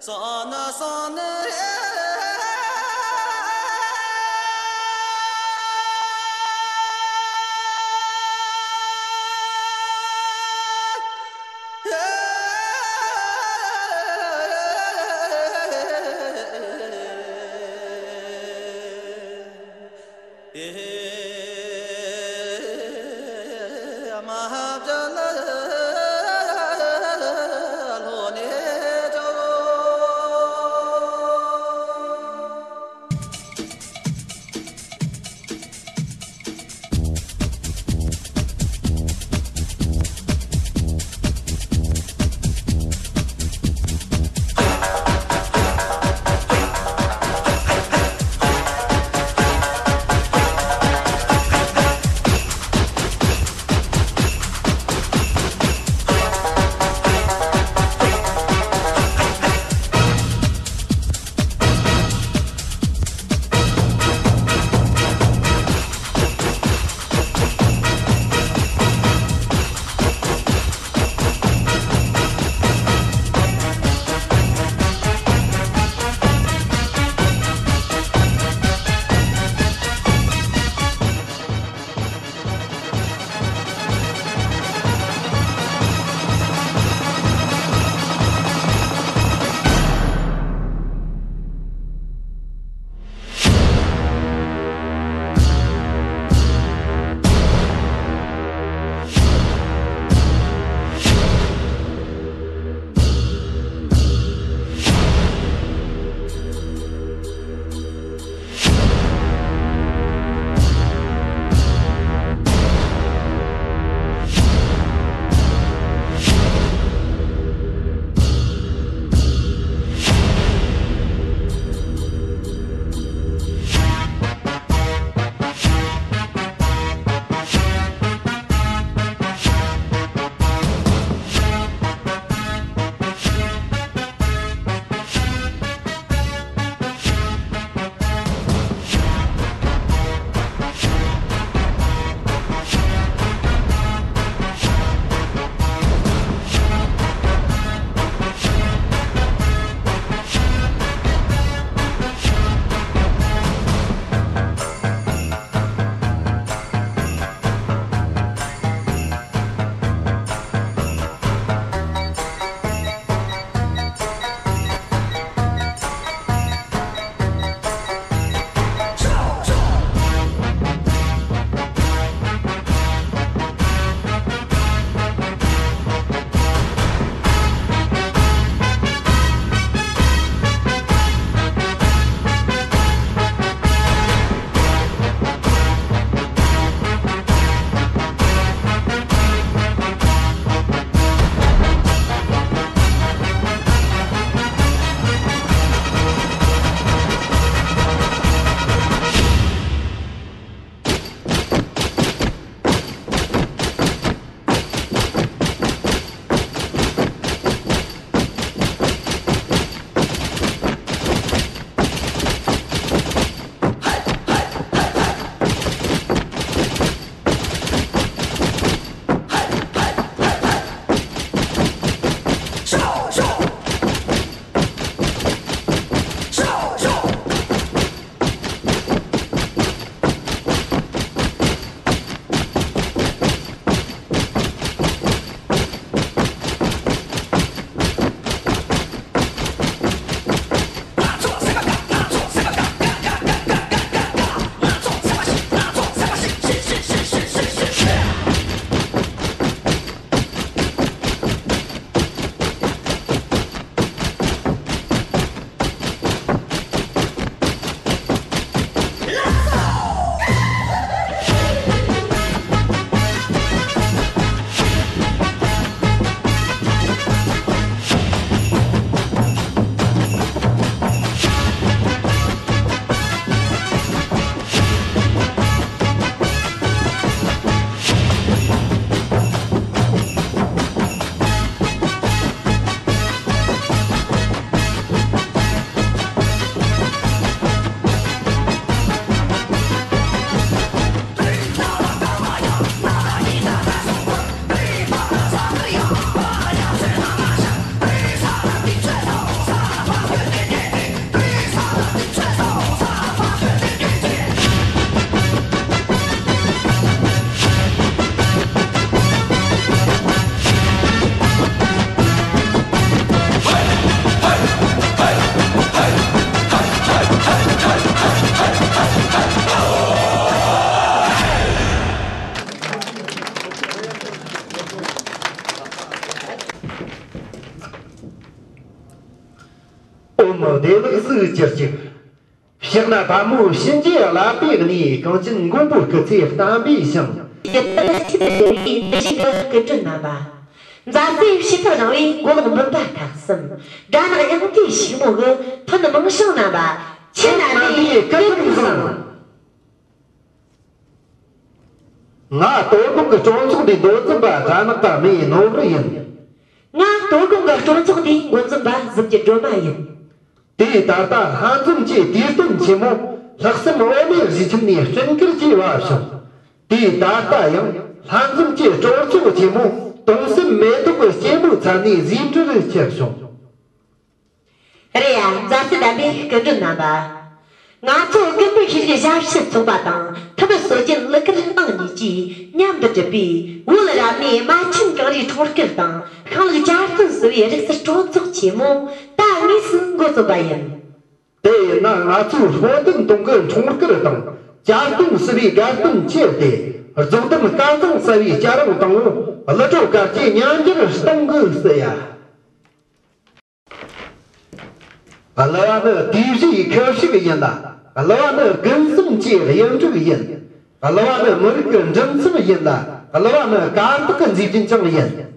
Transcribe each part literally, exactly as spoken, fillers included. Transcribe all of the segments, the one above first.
སོང་ན་སོང་ན་རེ། ཨོཾ་བདེ་ལེགས་གཟུགས་ཅི་སྐྱིད། ཕྱག་ན་པདྨོ་གཤིན་རྗེ་བླ་མའི་གནས། གངས་ཅན་མགོན་པོ་སྐུ་ཚེ་བརྟན་པའི་ཞིང་། ཡི་དྭགས་ཆོས་དང་ལྡན་པའི་འདུ་བྱེད་ཀྱི་སྐུ་མགྲོན་རྣམ་པ། མཛའ་བརྩེའི་བྱེ་ཐག་རིང་བའི་མགོ་ལོག་འབུམ་པ་ཁག་གསུམ། དགྲ་ནག་གཡང་ཐོས་ཕྱུག་མོ་གི་ཕུ་ནུ་མིང་སྲིང་རྣམ་པ། ཁྱེད་རྣམ་པའི་སྐུ་ཁམས་བཟང་། ང་སྟོད་གོང་གི་སྤྲོ་ཚོགས་འདིའི་མགོ་འཛིན་པ་དགྲ་ནག་པ་མི་ནོར་བུ་ཡིན། ང་སྟོད་གོང་གི་སྤྲོ་ཚོགས་འདིའི་མགོ་འཛིན་པ་གཟི་བརྗིད་སྒྲོལ་མ་ཡིན། དེ་ད་ལྟ་ལྷ་འཛོམས་ཀྱི་དུས་སྟོན་ཆེན་མོ་ལྷག་བསམ་འོ་མའི་གཞིས་ཁྱིམ་ནས་སྤྲིན་དཀར་གྱི་བབས་བྱུང་། དེ་ད་ལྟ་ཡང་ལྷ་འཛོམས་ཀྱི་སྤྲོ་ཚོགས་ཆེན་མོ་དུང་སེམས་མེ་ཏོག་གི་སྐྱེད་མོས་ཚལ་ནས་རྗེས་འགྲོར་ཁྱེར་བྱུང་། རེད་ཡ། མཛའ་བརྩེ་ལྡན་པའི་སྐུ་མགྲོན་རྣམ་པ། ང་ཚོ་ཀུན་སྤངས་ཤེས་རིག་ཞབས་ཞུ་ཚོགས་པ་དང་ཐུ་མི་སྲོལ་རྒྱུན་གླུ་གར་གླིང་གཉིས་ཀྱིས་མཉམ་དུ་བསྒྲུབས་པའི་བོད་རབ་གནས་རྨ་ཆེན་གངས་རིའི་ཁྲོམ་སྐོར་དང་ཤིང་ལུག་གྱ་སྟོན་ཟེར་བའི་རིག་རྩལ་སྤྲོ་ཚོགས་ཆེན་མོ་ད་དངོས་སུ་འགོ་རྩོམ་པ་ཡིན། དེ་ཡིན་ན་ང་ཚོའི་སྤོ་ལྡན་སྟོང་གི་ཁྲོམ་སྐོར་དང་གྱ་སྟོན་ཟེར་བའི་དགའ་སྟོན་ཆེད་དུ་རྫོགས་ལྡན་སྐལ་བཟང་ཟེར་བའི་སྐྱ་རེངས་དང་པོ་ཀླུ་བྲོ་གར་གྱི་ཉམས་འགྱུར་གཏོང་དགོས་ཟེར་ཡ། གླུ་བ་ནི་དུས་བཞིའི་ཁུ་བྱུག་ཡིན་ལ། གླུ་བ་ནི་དགུན་གསུམ་གྱི་གཡུ་འབྲུག་ཡིན། གླུ་བ་ནི་མི་རིགས་ཀྱི་འགྲིམ་མཚམས་ཡིན་ལ། གླུ་བ་ནི་གར་སྟེགས་ཀྱི་མཛེས་རྒྱན་ཀྱང་ཡིན།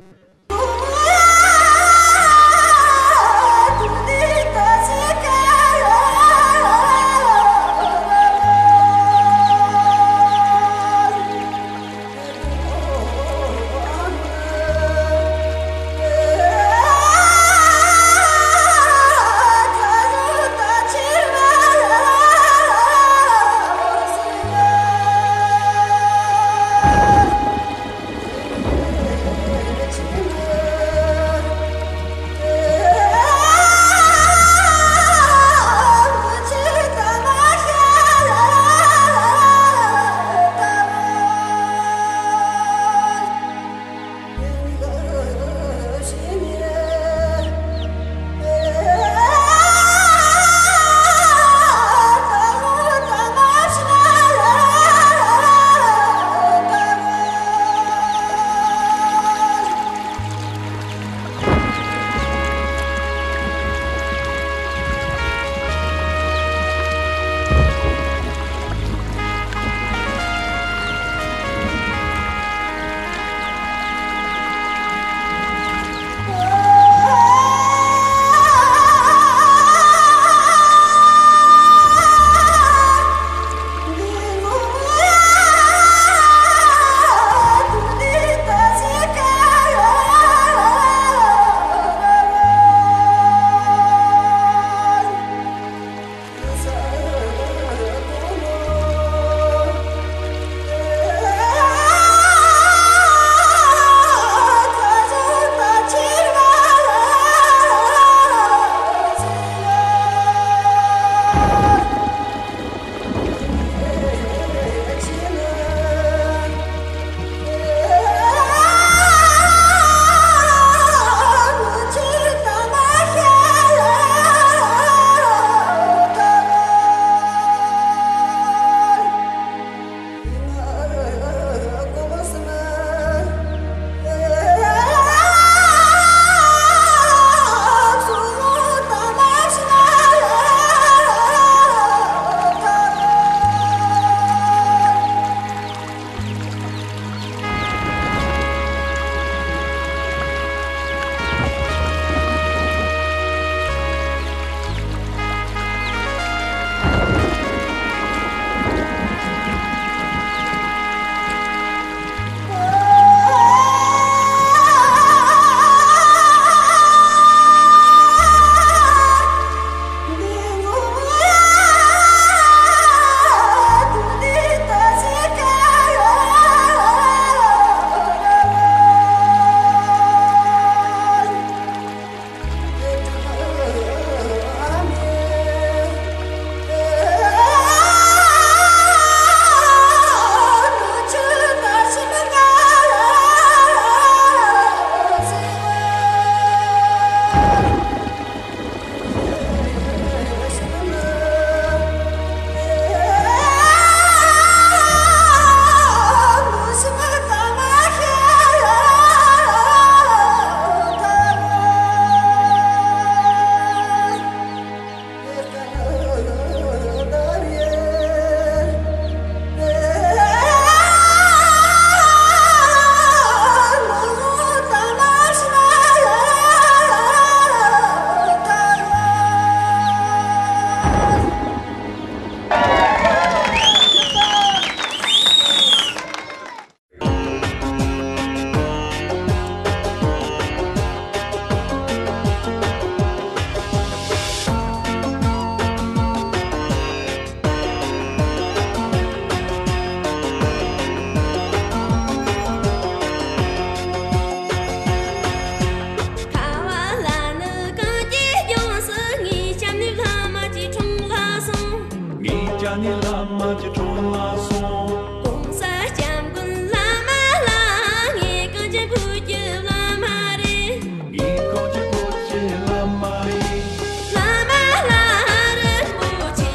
གྲོང་ལ་སོང་། གོང་ས་སྐྱབས་མགོན་བླ་མ་ལགས། ངས་གངས་ཅན་བོད་ཀྱི་བླ་མ་རེད། ངས་གངས་ཅན་བོད་ཀྱི་བླ་མ་ཡིན། བླ་མ་ལགས་རིན་པོ་ཆེ།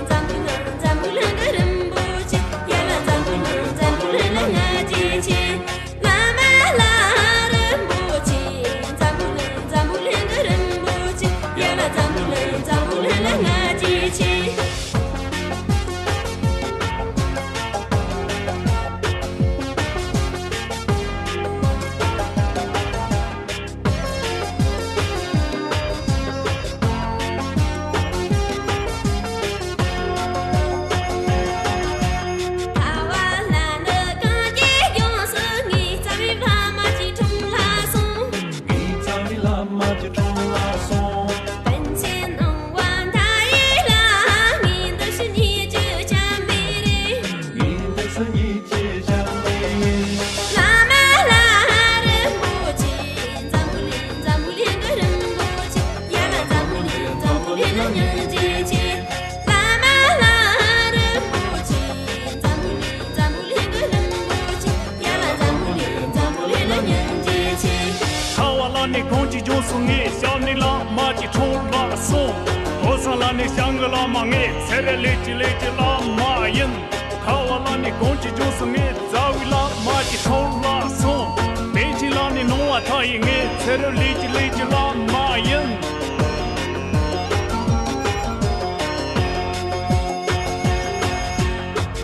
འཛམ་བུ་གླིང་འཛམ་བུ་གླིང་གི་རིན་པོ་ཆེ། ཡ་ལ་འཛམ་བུ་གླིང་འཛམ་བུ་གླིང་ལ་སྔ་རྗེས་ཆེ། བླ་མ་ལགས་རིན་པོ་ཆེ། འཛམ་བུ་གླིང་འཛམ་བུ་གླིང་གི་རིན་པོ་ཆེ། ཡ་ལ་འཛམ་བུ་གླིང་འཛམ་བུ་གླིང་ལ་སྔ་རྗེས་ཆེ། ཁ་བ་ལ་ནི་གངས་ཀྱི་ལྗོངས་སུ། ངའི་རྩ་བའི་བླ་མ་གཅིག་གྲོང་ལ་སོང་། ངའི་རྩ་བའི་བླ་མ་གཅིག་གྲོང་ལ་སོང་། པཎ་ཆེན་སྣང་བ་མཐའ་ཡས་ལ། ངའི་འདི་ཕྱི་གཉིས་ཀྱི་བྱམས་པའི་རི། ངའི་འདི་ཕྱི་གཉིས་ཀྱི་བྱམས་པའི་རི། བླ་མ་ལགས་རིན་པོ་ཆེ། འཛམ་བུ་གླིང་འཛམ་བུ་གླིང་གི་རིན་པོ་ཆེ། ཡ་ལ་འཛམ་བུ་གླིང་འཛམ་བུ་གླིང་ལ་སྙིང་རྗེ་ཆེ། བླ་མ་ལགས་རིན་པོ་ཆེ། འཛམ་བུ་གླིང་འཛམ་བུ་གླིང་གི་རིན་པོ་ཆེ། ཡ་ལ་འཛམ་བུ་གླིང་འཛམ་བུ་གླིང་ལ་སྙིང་རྗེ་ཆེ། ཁ་བ་ལ་ནི་གངས་ཀྱི་ལྗོངས་སུ། ངའི་སྐྱབས་གནས་བླ་མ་གཅིག་གྲོང་ལ་སོང་། ལྷོ་ས་ལ་ནི་སྐྱབས་མགོན་བླ་མ། ངའི་ཚེ་རབས་ལས་ཀྱི་ལས་ཀྱི་བླ་མ་ཡིན། ཁ་བ་ལ་ནི་གངས་ཀྱི་ལྗོངས་སུ། ངའི་རྩ་བའི་བླ་མ་གཅིག་གྲོང་ལ་སོང་། པཎ་ཆེན་ལ་ནི་སྣང་བ་མཐའ་ཡས། ངའི་ཚེ་རབས་ལས་ཀྱི་ལས་ཀྱི་བླ་མ་ཡིན།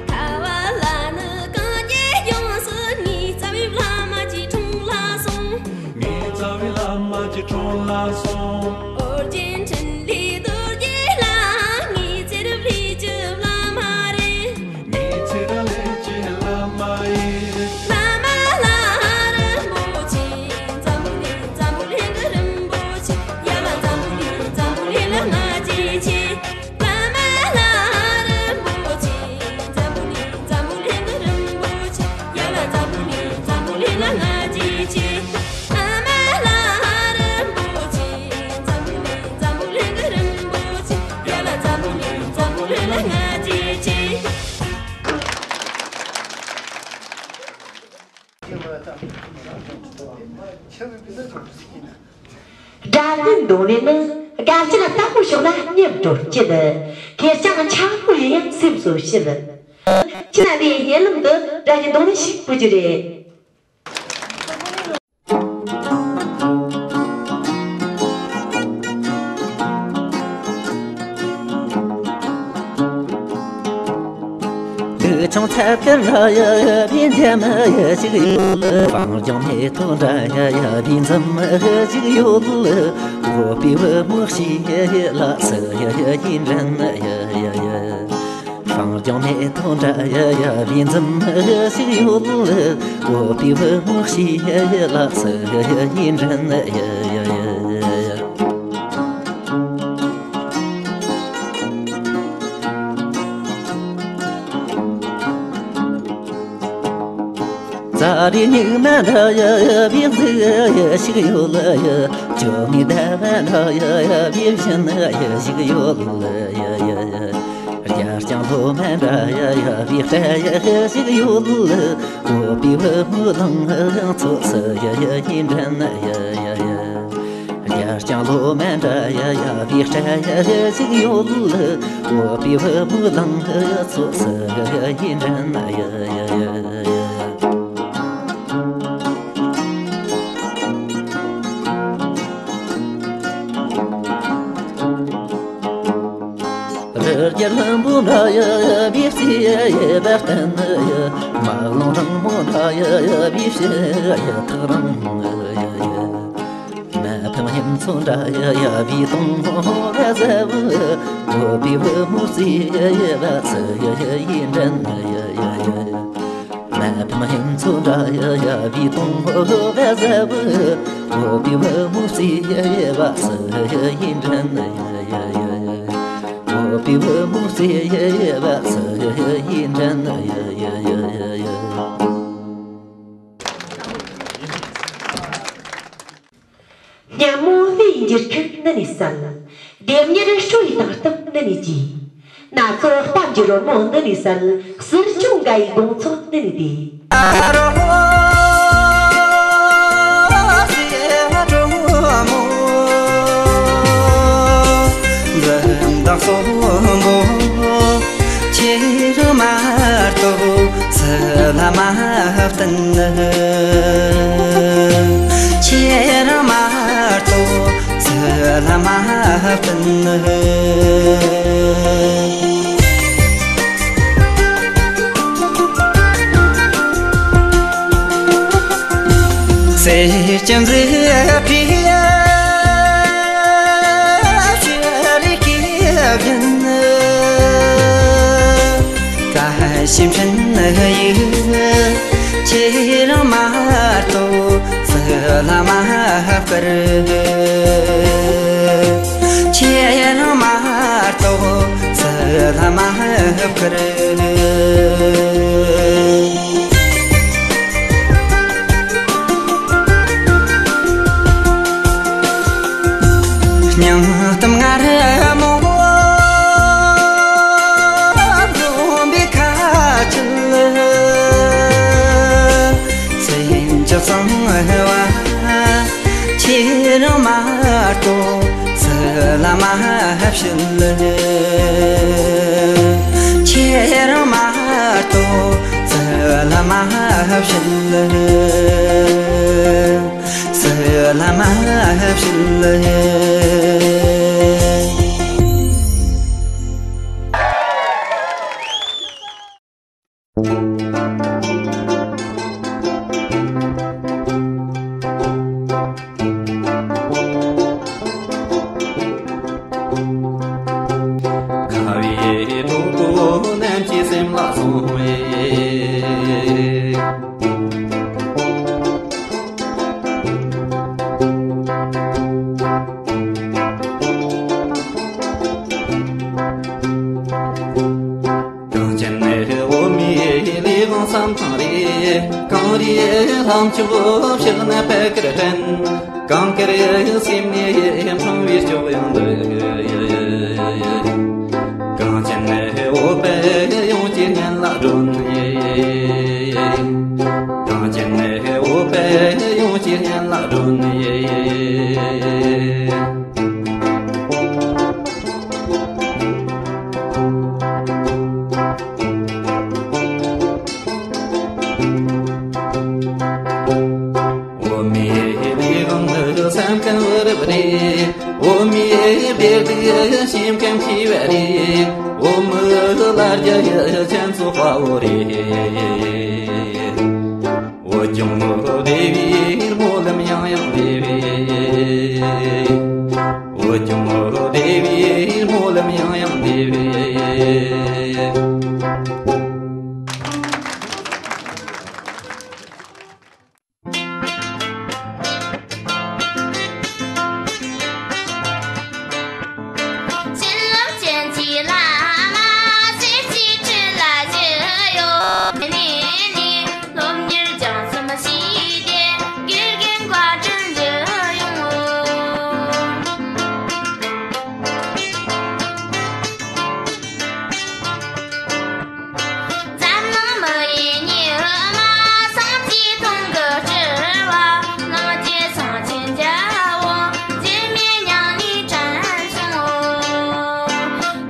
ཁ་བ་ལ་ནི་གངས་ཀྱི་ལྗོངས་སུ། ངའི་རྩ་བའི་བླ་མ་གཅིག་གྲོང་ལ་སོང་། ངའི་རྩ་བའི་བླ་མ་གཅིག་གྲོང་ལ་སོང་། ཨོ་རྒྱན་འཕྲིན་ལས་རྡོ་རྗེ་ལགས། ངའི་ཚེ་རབས་ལས་ཀྱི་བླ་མ་རེད། ངའི་ཚེ་རབས་ལས་ཀྱི་བླ་མ་ཡིན། བླ་མ་ལགས་རིན་པོ་ཆེ། འཛམ་བུ་གླིང་འཛམ་བུ་གླིང་གི་རིན་པོ་ཆེ། ཡ་ལ་འཛམ་བུ་གླིང་འཛམ་བུ་གླིང་ལ་སྔ་རྗེས་ཆེ། བླ་མ་ལགས་རིན་པོ་ཆེ། འཛམ་བུ་གླིང་འཛམ་བུ་གླིང་གི་རིན་པོ་ཆེ། ཡ་ལ་འཛམ་བུ་གླིང་འཛམ་བུ་གླིང་ལ་སྔ་རྗེས་ཆེ། བླ་མ་ལགས་རིན་པོ་ཆེ། འཛམ་བུ་གླིང་འཛམ་བུ་གླིང་གི་རིན་པོ་ཆེ། ཡ་ལ་འཛམ་བུ་གླིང་འཛམ་བུ་གླིང་ལ་སྔ་རྗེས་ཆེ། སྒྲ་སྙན་འདོན་ལས་ནི་དགའ་སྐྱིད་ལྟ་བུ་ཕྱོགས་ལ་སྙེམས་འགྲོ་སྐྱིད། ཁེར་རྐྱང་འཆར་སྒོ་ཡིན་ཡང་སེམས་སུ་ཞིབ། ཁྱེད་རྣམ་པས་སྙན་ལམ་དུ་སྒྲ་སྙན་འདོན་ལས་ཤིག་ཕུལ་རྒྱུ་རེད། ཆུང་ཚད་ཀར་ཡ་ཡ་བི་འཛམ་ཡ་ཞིག་ཡོད། བང་རྒྱང་མེ་ཏོག་འདྲ་ཡ་ཡ་བི་འཛམ་ཞིག་ཡོད། འོ་པི་བུ་མོ་ཤི་ཡ་ཡ་ལ་སི་ཡ་ཡ་ཡིན་འདྲ་ན་ཡ་ཡ་ཡ། བང་རྒྱང་མེ་ཏོག་འདྲ་ཡ་ཡ་བི་འཛམ་ཞིག་ཡོད། འོ་པི་བུ་མོ་ཤི་ཡ་ཡ་ལ་སི་ཡ་ཡ་ཡིན་འདྲ་ན་ཡ་ཡ་ཡ། ཙཱ་རི་སྨྱུག་མ་འདྲ་ཡ་ཡ་བི་གཟི་ཡ་ཞིག་ཡོད་ལ་ཡ། ཇོ་མོའི་ཟླ་བ་འདྲ་ཡ་ཡ་བི་བཞིན་ཡ་ཞིག་ཡོད་ལ་ཡ་ཡ་ཡ། རྒྱ་རྐྱང་ལོ་མ་འདྲ་ཡ་ཡ་བི་སྤྲ་ཡ་ཞིག་ཡོད་ལ། འོ་པི་བུ་མོ་ལང་ཚོ་སི་ཡ་ཡ་ཡིན་འདྲ་ན་ཡ་ཡ་ཡ། རྒྱ་རྐྱང་ལོ་མ་འདྲ་ཡ་ཡ་བི་སྤྲ་ཡ་ཞིག་ཡོད་ལ། འོ་པི་བུ་མོ་ལང་ཚོ་སི་ཡ་ཡ་ཡིན་འདྲ་ན་ཡ་ཡ་ཡ། རི་རྒྱལ་ལྷུན་པོ་འདྲ་ཡ་ཡ་བི་རྩེ་ཡ་ཡ་བར་བསྟན་ཡ། མ་ལོང་རིང་མོ་འདྲ་ཡ་ཡ་བི་ཕྱི་ཡ་ཐག་རིང་ཡ་ཡ། མ་ཕམ་ཧིམ་མཚོ་འདྲ་ཡ་ཡ་བི་དུང་ཧོ་ར་ཟ་བུ། འོ་པི་བུ་མོ་རྩེ་ཡ་ཡ་བ་ཚ་ཡ་ཡ་ཡིན་འདྲ་ན་ཡ་ཡ་ཡ། མ་ཕམ་ཧིམ་མཚོ་འདྲ་ཡ་ཡ་བི་དུང་ཧོ་ཧོ་བ་ཟ་བུ། འོ་པི་བུ་མོ་རྩེ་ཡ་ཡ་བ་ཚ་ཡ་ཡ་ཡིན་འདྲ་ན་ཡ་ཡ་ཡ། འོ་པི་བུ་མོ་རྩེ་ཡ་ཡ་བ་ཚ་ཡ་ཡ་ཡིན་འདྲ་ན་ཡ་ཡ་ཡ་ཡ། སྙན་མོ་བུ་ཡི་འགྱུར་ཁུག་ནི་ནས་གསལ། ལྡེམ་མྱུར་སྤྲོ་ཡི་དང་སྟབས་ནི་ནས་གྱེས། ན་ཚོ་དཔལ་འབྱོར་རོལ་མོ་འདི་ནས་གསལ། ཟུར་སྐྱོང་འགའ་ཡི་དགོང་ཚོགས་འདི་ནས་བདེ། འཛུམ་མདངས་གསོན་པོ་ཁྱེད་མ་གཏོགས་སུ་ལ་མ་བསྟུན། ཁྱེད་མ་གཏོགས་སུ་ལ་མ་བསྟུན། སེམས་ཅན་ཟིལ་པའི་ཤེལ་གྱི་བཞིན། བཀྲ་ཤིས་འཕྲིན་ཡིག་ཁྱེད་རང་མ་གཏོགས་སུ་ལ་མ་བསྐུར། ཁྱེད་རང་མ་གཏོགས་སུ་ལ་མ་བསྐུར། སྙིང་གཏམ་ངར་མོ་འཛོམས་པའི་ཁ་ཆུལ། སེམས་ཀྱི་གསང་བ་ཁྱེད་རང་མ་གཏོགས་སུ་ལ་མ་བཤད། ཁྱེད་རང་མ་གཏོགས་སུ་ལ་མ་བཤད། སུ་ལ་མ་བཤད། ཁ་བའི་གྲོགས་པོ་རྣམས་ཀྱི་སེམས་ལ་སོང་བས། གངས་ཅན་ནི་འོ་མའི་ལས་དབང་བསམ་ཐང་རེད། གངས་རིའི་ལྷམ་ཆུ་ཕྱག་ན་པད་དཀར་སྤྲིན། གངས་དཀར་སེམས་ནས་འཕྲེང་བའི་སྐྱོགས་དབྱངས་འདི། གངས་ཅན་ནི་བོད་པའི་ཡོངས་ཀྱི་སྙན་ལ་སྒྲོན། གངས་ཅན་ནི་བོད་པའི་ཡོངས་ཀྱི་སྙན་ལ་སྒྲོན། འོ་མའི་ལས་དབང་ནི་བསམ་མཁན་བུ་རབ་རེད། འོ་མའི་བདེ་སྡུག་ཤེས་མཁན་མཁས་པ་རེད། འོ་མའི་ལ་རྒྱ་ཡི་ཁྱེད་ཚོ་དཔའ་བོ་རེད། འོ་ལྗང་མོ་བདེ་བའི་སྨོན་ལམ་ཡང་ཡང་འདེབས། འོ་ལྗང་མོ་བདེ་བའི་སྨོན་ལམ་ཡང་ཡང་འདེབས། བྱིན་རླབས་ཅན་གྱི་བླ་མ་སེར་སྐྱའི་ཁྲི་ལ་བཞུགས་ཡོད། ནས་ནས་སློབ་གཉེར་སྦྱངས་སེམས་ཞི་བདེ་དགེ་རྒན་བཀའ་དྲིན་ཡིད་ཡོང་། འཛམ་གླིང་མི་ཡི་ཉི་མ་སངས་རྒྱས་སྟོང་གི་སྤྲུལ་བ། ལྷ་རྗེ་སེང་ཆེན་རྒྱལ་པོ་འཛད་མེད་མྱ་ངན་དྲན་བྱུང་།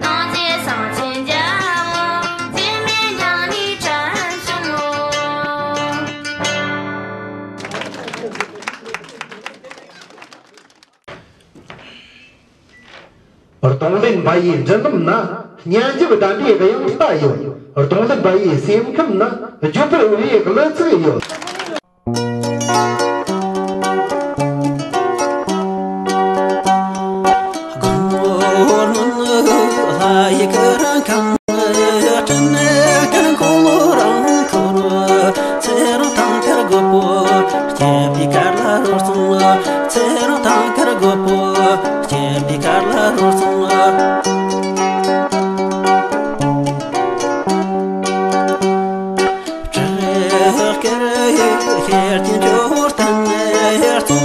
ལྷ་རྗེ་སེང་ཆེན་རྒྱལ་པོ་འཛད་མེད་མྱ་ངན་དྲན་བྱུང་། རྡུང་ལེན་པ་ཡི་མདུན་ལམ་ན་སྙན་འཇེབས་དགྲ་འདྲེའི་དབྱངས་རྟ་ཡོད། རྡུང་ལེན་པ་ཡི་སེམས་ཁམས་ན་བརྗོད་པར་འོས་པའི་གླུ་ཚིག་ཡོད། ཚེ་རིང་ཐང་དཀར་རྒོད་པོ་སྐྱེས་པའི་གར་ལ་རོལ་སོང་། ཚེ་རིང་ཐང་དཀར་རྒོད་པོ་སྐྱེས་པའི་གར་ལ་རོལ་སོང་། སྤྲུལ་སྐར་ཤེར་གྱི་འབྱོར་ལྡན་གཙོ་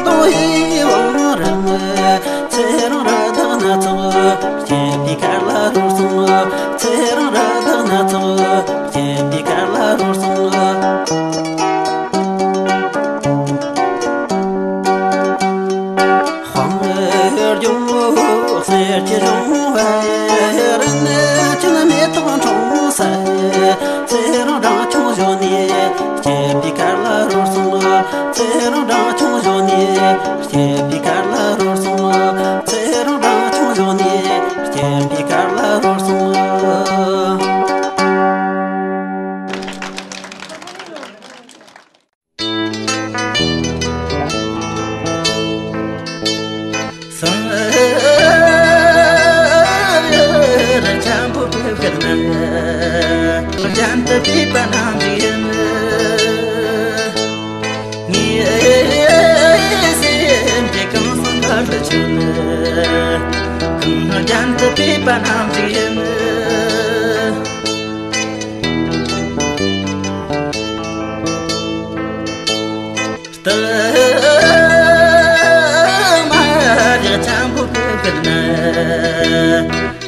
འདོ་ཡི་བང་རིམ། ཚེ་རིང་རི་དྭགས་སྣ་ཚོགས་སྐྱེས་པའི་གར་ལ་རོལ་སོང་། ལྗོངས་གསེར་གྱི་གཞུང་བར་རིན་ཆེན་མེ་ཏོག་འཁྲུངས་ས། ཚེ་རིང་སྦྲང་ཆུང་བཞོན་ནས་སྐྱིད་པའི་གར་ལ་རོལ་སོང་། ཚེ་རིང་སྦྲང་ཆུང་བཞོན་ནས་སྐྱིད་པའི་གར་ལ་རོལ་སོང་། ཚེ་རིང་སྦྲང་ཆུང་བཞོན་ནས་སྐྱིད་པའི་གར་ལ་རོལ་སོང་། སང་ཨ་ར་འཁྱམ་པོ་བོད་ཁུལ་ན། རྒྱན་དུ་བོད་པ་རྣམས་ཀྱི་ཡིན། ངའི་སེམས་ཀྱི་གང་སང་གར་དུ་ཆུད། གང་རྒྱན་དུ་བོད་པ་རྣམས་ཀྱི་ཡིན། སྟག་མ་རེག་འཁྱམ་པོ་བོད་ཁུལ་ན།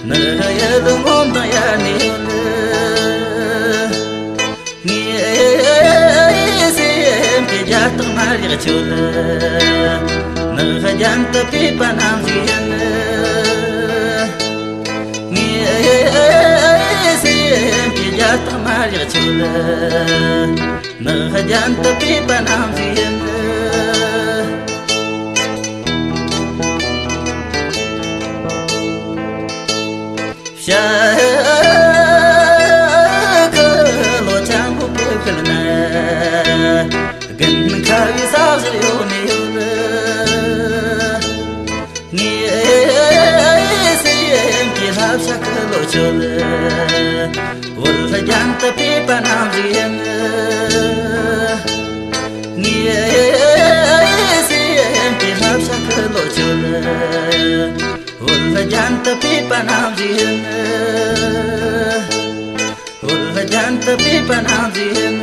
ནི་ཡི་ལུ་ངོམ་དང་ཡར་ནས་ཡོད། ངའི་སེམས་ཀྱི་རྒྱ་སྟག་མ་རེག་ཆོད། ནི་རྒྱན་དུ་བོད་པ་རྣམས་ཀྱི་ཡིན། ངའི་སེམས་ཀྱི་རྒྱ་སྟག་མ་རེག་ཆོད། ནི་རྒྱན་དུ་བོད་པ་རྣམས་ཀྱི་ཡིན། ཞྭ་ཁུ་ལོ་ཆང་བུ་བོད་ཁུལ་ན། དགུན་ཁ་བའི་ས་གཞིར་ཡོང་ནས་ཡོད། ངའི་སེམས་ཀྱི་ལྷ་བྱ་ཁུ་ལོ་ཆོད། བོད་རྒྱན་དུ་བོད་པ་རྣམས་ཀྱི་ཡིན། ངའི་སེམས་ཀྱི་ལྷ་བྱ་ཁུ་ལོ་ཆོད། བོད་རྒྱན་དུ་བོད་པ་རྣམས་ཀྱི་ཡིན། བོད་རྒྱན་དུ་བོད་པ་རྣམས་ཀྱི་ཡིན།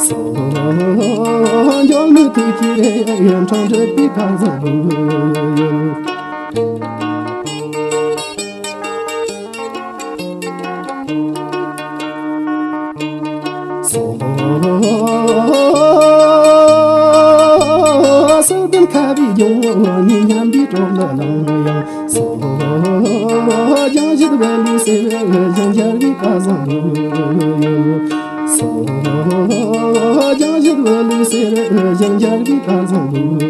སོ། འཇོལ་མོའི་ཐུགས་ཀྱི་ཡན་འཕྲང་སྒྲིབ་པའི་ཁ་བཟང་ལུས། སོ། སོ་ལྡན་ཁ་བའི་ལྗོངས་ནས་སྙན་པའི་བྲོ་ལ་ལངས་ཡང་། སོ། རྒྱང་བཞུད་བ་ལུས་ཟེར་ཞིང་རྒྱལ་བའི་བཀའ་བཟང་ལུས། སོ། རྒྱང་བཞུད་བ་ལུས་ཟེར་ཞིང་རྒྱལ་བའི་བཀའ་བཟང་ལུས།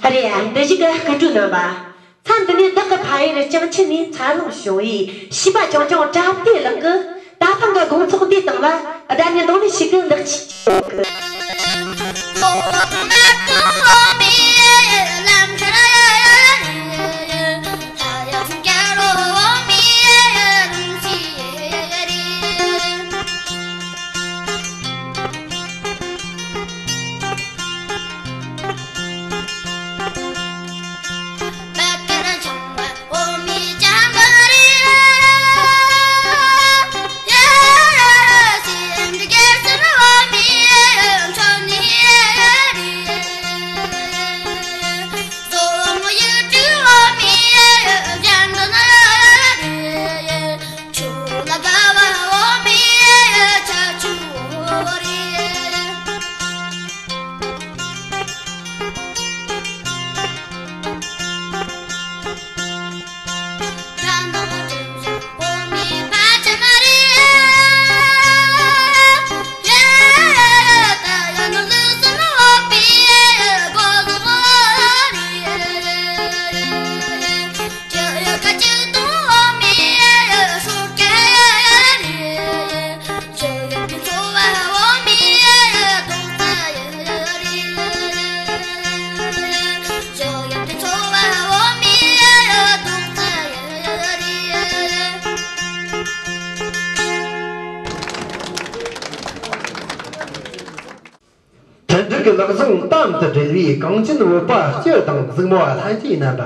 ཨ་རེ་ཡ། འདི་ཞིག་གི་སྐུ་མགྲོན་རྣམ་པ། མཚམས་འདི་ནས་བདག་གི་ཕ་ཡུལ་ལྕང་ཆུ་ནས་འཚར་ལོངས་བྱུང་བའི་བྱིས་པ་ཆུང་ཆུང་བཀྲ་བདེ་ལགས་ཀྱིས་ད་ཐེངས་ཀྱི་དགོང་ཚོགས་འདིའི་སྟེང་ལ་སྒྲ་སྙན་རྡུང་ལེན་ཞིག་གི་ལེགས་སྐྱེས་ཞུ་གི། མཐུན་འགྲིག་གི་ལག་ཟུང་དམ་དུ་སྦྲེལ་བའི་གངས་ཅན་བོད་པ་སྤྱི་དང་གཟིགས་མོ་བ་ལྷན་རྒྱས་རྣམ་པ།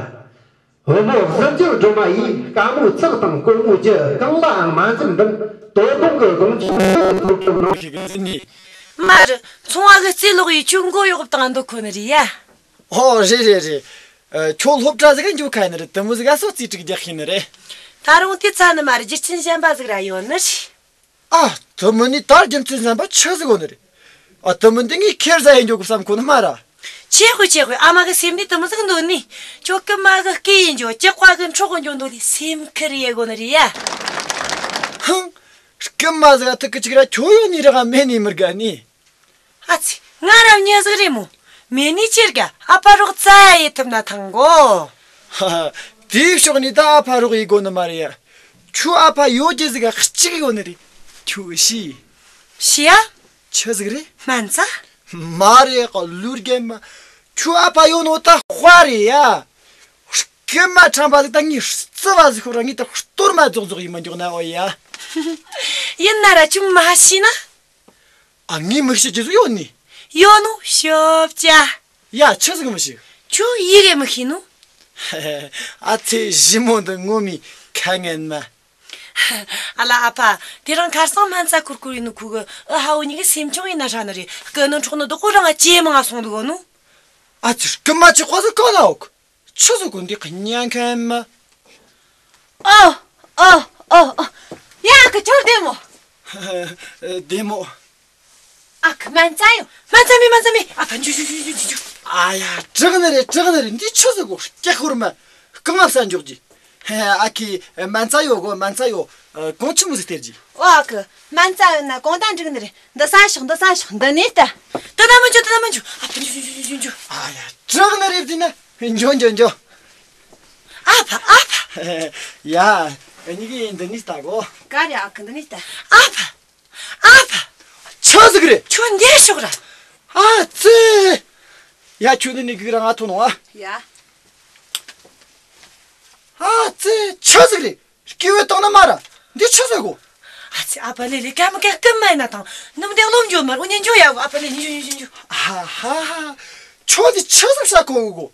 བུ་མོ་གཟི་འཇོ་སྒྲོལ་མ་ཡིས་དཀའ་མོའི་ཚགས་དང་སྐོར་མོའི་རྒྱུ་གང་ལའང་མ་འཛེམས་པར་དོ་དགོང་གི་དགོང་ཆུ་ཐོག་ཏུ་སློབ་གྲྭ་ནང་ཞིག་ཟིན་ནས། མ་རེད། ཚོང་བ་གི་རྩིས་ལོག་ཡིས་ཁྱོད་མགོ་གཡོག་བཏང་འདུག་གོ་ནི་རེད་ཡ། ཨོ་རེད་རེད་རེད། ཨ། ཁྱོད་སློབ་གྲྭ་ཟིག་ག་འགྱོ་ཁ་ནི་རེད། དེ་མོ་ཟིག་ག་སོ་རྩིས་དྲུག་རྒྱག་ཤེས་ནི་རེད། ད་རུང་དེ་ཚ་ནི་མ་རེད། རྒྱུ་རྐྱེན་གཞན་པ་ཟིག་ར་ཡོད་ནི་རེད། ཨ། དེ་མིན་ནི་ད་རྒྱུ་མཚན་གཞན་པ་ཆི་ཟིག་ཡོད་ནི་རེད། ཨ། དེ་མིན་དེ་ངས་ཁེར་ཟ་ཡི་འགྱོ་གི་བསམ་གོ་ནི་མ་ར། ཆེ་ཧུ་ཆེ་ཧུ། ཨ་མ་གི་སེམས་ནི་དེ་མོ་ཟིག་འདོད་ནི། ཁྱོད་རྐུན་མ་གི་སྐེ་ཡི་འགྱོ། ལྕགས་པ་གི་འཕྲོག་གི་འགྱོ་འདོད་ནི་སེམས་ཁུར་ཡེ་གོ་ནི་རེད་ཡ། ཧང་། རྐུན་མ་ཟིག་ཐུག་གི་ཅིག་ར་ཁྱོད་ཡོད་ནི་ར་མེད་ནི་མི་དགའ་ནི། ཨ་ཙི། ང་ར་མྱི་ཟིག་རེད་མོ། མེད་ནི་ཅི་དགའ། ཨ་ཕ་རོགས་རྩ་ཡེ་ཐུབ་ན་ཐང་གོ། ཧ་ཧ། དེའི་ཕྱོགས་ནས་ད་ཨ་ཕ་རོགས་ཡེ་གོ་ནི་མ་རེད་ཡ། ཁྱོད་ཨ་ཕ་ཡོད་རྒྱུ་ཟིག་ག་གཅིག་ཡོད་ནི་རེད། ཁྱོད་ཤི། ཤི་ཡ། ཆི་ཟིག་རེད། སྨན་རྩྭ། མ་རེད་ཀ། ལུས་རྒན་མ། ཁྱོད་ཨ་ཕ་ཡོད་ནོ་ད་དཔའ་རེད་ཡ། རྐུན་མ་ཁྲམ་པ་ཟིག་ད་ངའི་རྩི་བ་ཟིག་ཤོར་ར་ངས་ད་གཏོར་མ་རྫོག་རྫོག་ཡིན་མ་འཇོག་ན་ཨོ་ཡ། ཡིན་ན་ར་ཁྱོད་མ་ཤི་ན། ཨ། ངའི་མི་ཤི་རྒྱུ་ཟིག་ཡོད་ནི། ཡོད་ནོ་ཤོབ་ཅ། ཡ། ཆི་ཟིག་མི་ཤི། ཁྱོད་ཡི་གེ་མི་ཤེས་ནོ། ཨ་ཙི། ཞི་མོ་འདི་ངོ་མའི་ཁ་ངན་མ། ཨ་ལ་ཨ་ཕ། དེ་རིང་ཁ་སང་སྨན་རྩྭ་ཁུར་ཁུར་ཡིན་ནོ་ཁུ་གི་ཨུ་ཧ་འུ་གཉིས་གི་སེམས་ཆུང་ཡིན་ན་ཧྲ་ནི་རེད། རྐུ་ནོ་འཕྲོག་ནོ་དོ་ཁོ་རང་ང་ཇེ་མང་ང་སོང་འདུག་གོ་ནོ། ཨ་ཙི། རྐུན་མ་ཅི་ཁོ་ཟིག་གང་ན་འོག་ཆི་ཟིག་གོ་འདི་གི་ཉན་མཁན་མ། ཨོ། ཨོ། ཨོ། ཨོ། ཡ། ཨ་ཁུ་ཁྱོད་བདེ་མོ། བདེ་མོ། ཨ་ཁུ་སྨན་རྩྭ་ཡོད། སྨན་རྩྭ་མེད། སྨན་རྩྭ་མེད། ཨ་ཕ་འཇུ་འཇུ་འཇུ་འཇུ། ཨ་ཡ། དྲག་ནི་རེད། དྲག་ནི་རེད། འདི་ཆི་ཟིག་གོ། སྐྱག་ཤོར་མ། རྐང་ལག་ས་འཇོག་གི། ཨ་ཁུ་སྨན་རྩྭ་ཡོད་གོ། སྨན་རྩྭ་ཡོད། གོང་ཆི་མོ་ཟིག་སྟེར་གི། ཨོ། ཨ་ཁུ་སྨན་རྩྭ་ཡོད་ན་གོང་ད་འགྲིག་ནི་རེད། འདི་ས་ཞོག་འདི་ས་ཞོག་འདི་ནས་ལྟ། འདི་ན་མི་འཇུ། འདི་ན་མི་འཇུ། ཨ་ཕ་འཇུ་འཇུ་འཇུ་འཇུ། ཨ་ཡ། དྲག་ནི་རེད། འདི་ན་འཇོ་འཇོ་འཇོ། ཨ་ཕ། ཨ་ཕ། ཡ། འུ་གཉིས་ཀྱིས་འདི་ནས་ལྟ་གོ། ག་རེ། ཨ་ཁུ་འདི་ནས་ལྟ། ཨ་ཕ། ཨ་ཕ། ཆི་ཟིག་རེད། ཁྱོད་འདིར་ཤོག་ར། ཨ་ཙི། ཡ། ཁྱོད་འདི་ནས་སྒུག་ར། ང་ཐོན་ནོ་ཨ། ཡ། ཨ་ཙི། ཆི་ཟིག་རེད། སྐྱེ་བོའི་སྟེང་ན་མ་ར། འདི་ཆི་ཟིག་གོ། ཨ་ཙི། ཨ་ཕ་ལེ་ལེ། ཀ་མ་ཀ་རྐུན་མ་ཡིན་ན་ཐང་། ནུབ་འདི་སློབ་འཇོག་མར་འུ་གཉིས་འཇོག་ཡ་གོ། ཨ་ཕ་ལེ་ལེ། འཇོག་འཇོག་འཇོག་འཇོག། ཨ་ཧ་ཧ། ཁྱོད་འདི་ཆི་ཟིག་ས་གོ་གོ།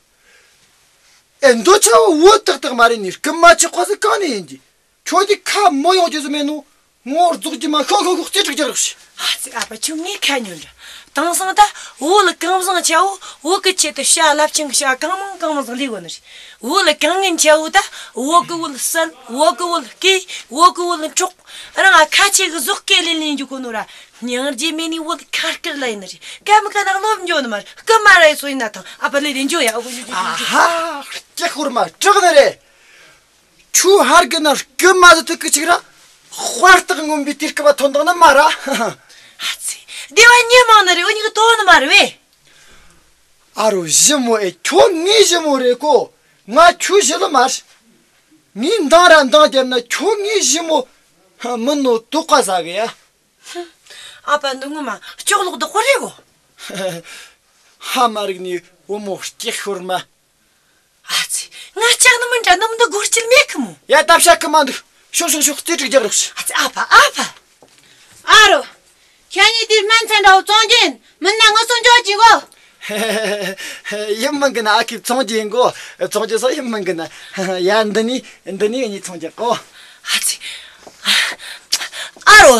ཨེ། འདོད་ཆགས་བོ་བོད་ཏག་ཏག་མ་རེད་ནི། རྐུན་མ་ཆགས་པ་ཟིག་གང་ནས་ཡིན་གྱི། ཁྱོད་ཀྱི་ཁ་མོ་ཡོང་རྒྱུ་ཟིག་མེད་ནོ། ངོ་རྫོགས་རྒྱུ་མ། ཤོག་ཤོག་ཤོག་རྩེ་དྲུག་རྒྱག་རོགས་ཞུ། ཨ་ཙི། ཨ་ཕ་ཁྱོད་ངའི་ཁ་ཉོན་འདྲ། དེང་སང་ད་བོད་གངས་བཟང་ཆེ་བོ། བོད་ཀྱི་ཆེད་དུ་བྱ་རླབས་ཆེན་གྱི་བྱ་གང་མང་གང་མང་ཟིག་ལས་གོ་ནི་རེད། བོད་གངས་ངན་ཆེ་བོ་ད། བོད་ཀྱི་བོད་སྲན། བོད་ཀྱི་བོད་སྐེ། བོད་ཀྱི་བོད་སྲོག། རང་ང་ཁ་ཆེ་གི་ཟོག་སྐེ་ལེན་ལེན་རྒྱུ་གོ་ནོ་ར། སྙིང་རྗེ་མེད་ནི་བོད་ཁ་སྐེར་ལ་ཡིན་ནི་རེད། སྐད་མི་ཁ་ནག་ལོབས་འཇོ་ནི་མ་རེད། རྐུན་མ་ར་ཡི་སོ་ཡིན་ན་ཐང་། ཨ་ཕ་ལས་ལེན་འཇོ་ཡ། ཨ་ཧ། སྐྱེ་ཤོར་མ་དྲག་ནི་རེད། ཆུ་ཧར་གི་ན་རྐུན་མ་ཟིག་ཐུག་གི་ཅིག་ར། དཔའ་རྟགས་མངོན་པའི་དུས་སྐབས་ཐོན་དང་ནི་མ་ར། ཨ་ཙི། སྡེ་བ་མྱི་མང་ནི་རེད། འུ་གཉིས་ཀྱི་དོ་ནི་མ་རེད་བས། ཨ་རོ་ཞི་མོ་ཨེ། ཁྱོད་ངའི་ཞི་མོ་རེད་གོ། ང་ཁྱོད་ཞི་ལི་མ་རེད། ངས་འདང་ར་འདང་རྒྱབ་ན་ཁྱོད་ངའི་ཞི་མོ་མིན་ནོ་དོགས་པ་ཟ་གི་ཡ། ཨ་ཕ་འདི་ངོ་མ་ལྕོག་ལོག་བདག་པོ་རེད་གོ། ཧ་མ་རིག་ནི་བུ་མོ་སྐྱེ་ཤོར་མ། ཨ་ཙི། ང་ལྕགས་ནི་མི་འདྲ་ནམ་འདི་སྒོར་ཅིལ་མེད་གི་མོ། ཡ། ད་བཤད་གི་མ་འདུག་ཤོག་ཤོག་ཤོག་རྩེ་དྲུག་རྒྱག་རོགས་ཞུ། ཨ་ཙི། ཨ་ཕ། ཨ་ཕ། ཨ་རོ། ཁྱེད་གཉིས་དེའི་སྨན་ཚད་འདྲ་བོ་བཙོང་རྒྱུ་ཡིན། མིན་ན་ངུ་སོང་འཇོག་གྱིས་གོ། ཡིན་མིན་གི་ན་ཨ་ཁུས་བཙོང་རྒྱུ་ཡིན་གོ། བཙོང་རྒྱུ་སོགས་ཡིན་མིན་གི་ན། ཡ། འདི་ནི་འདི་ནི་ངས་བཙོང་རྒྱུ་གོ། ཨ་ཙི། ཨ་རོ།